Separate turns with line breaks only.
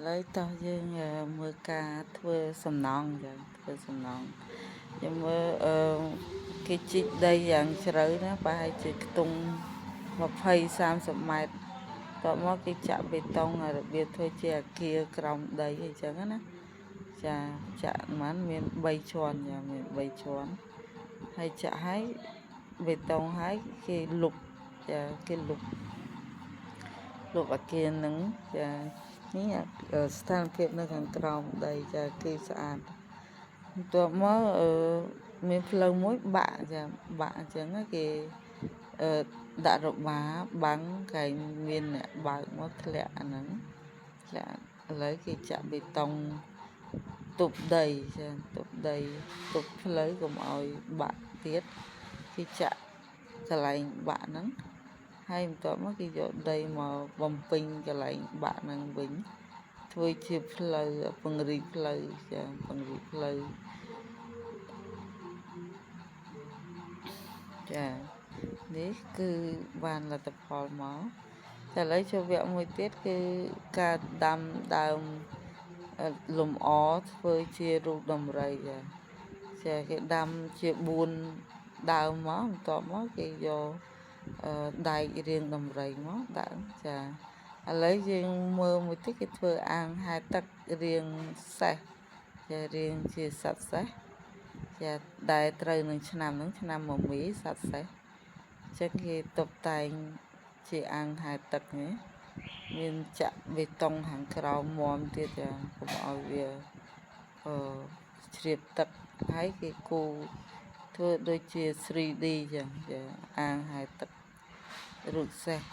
ឥឡូវតោះយើងមើលការធ្វើសំណង់ចាធ្វើសំណង់យើងមើលអឺគេជីកដីយ៉ាងជ្រៅណាប្រហែលជាខ្ទង់20 30ម៉ែត្រតបមកគេចាក់បេតុងរបៀបធ្វើជាអាគារក្រោមដីអីចឹងណាចាចាក់មិនមាន3ជាន់ចាមាន3ជាន់ហើយចាក់ឲ្យបេតុងហើយគេលុបចាគេលុបលុបអាគារនឹងចានេះស្ថានភាពនៅខាងក្រោមដីចាគឺស្អាតបន្ទាប់មកអឺមានផ្លូវមួយបាក់ចាបាក់អញ្ចឹងគេអឺដាក់របាបាំងកែងមានអ្នកបើកមកធ្លាក់អាហ្នឹងធ្លាក់ឥឡូវគេចាក់បេតុងទប់ដីចាទប់ដីទប់ផ្លូវកុំឲ្យបាក់ទៀតគេចាក់កន្លែងបាក់ហ្នឹងហើយបន្ទាប់មកគេយកដីមកបំពេញកន្លែងបាក់ហ្នឹងវិញធ្វើជាផ្លូវពង្រីកផ្លូវចាពង្រីកផ្លូវចានេះគឺបានលទ្ធផលមកតែឥឡូវចូលវគ្គមួយទៀតគឺការដាំដើមលំអធ្វើជារូបដំរីចាចាគេដាំជា4ដើមមកបន្ទាប់មកគេយកដែករាងដំរីមកដាក់ចាឥឡូវយើងមើលមួយទៀតគេធ្វើអាងហែលទឹករាងសេះចារាងជាសត្វសេះចាដែលត្រូវនឹងឆ្នាំហ្នឹងឆ្នាំមមីសត្វសេះអញ្ចឹងគេតុបតែងជាអាងហែលទឹកនេះមានចាក់បេតុងខាងក្រោមមាំទៀតចាកុំឲ្យវាអឺជ្រាបទឹកហើយគេគូធ្វើដូចជា 3D ចឹងចាអាងហែលទឹករូបសេះ។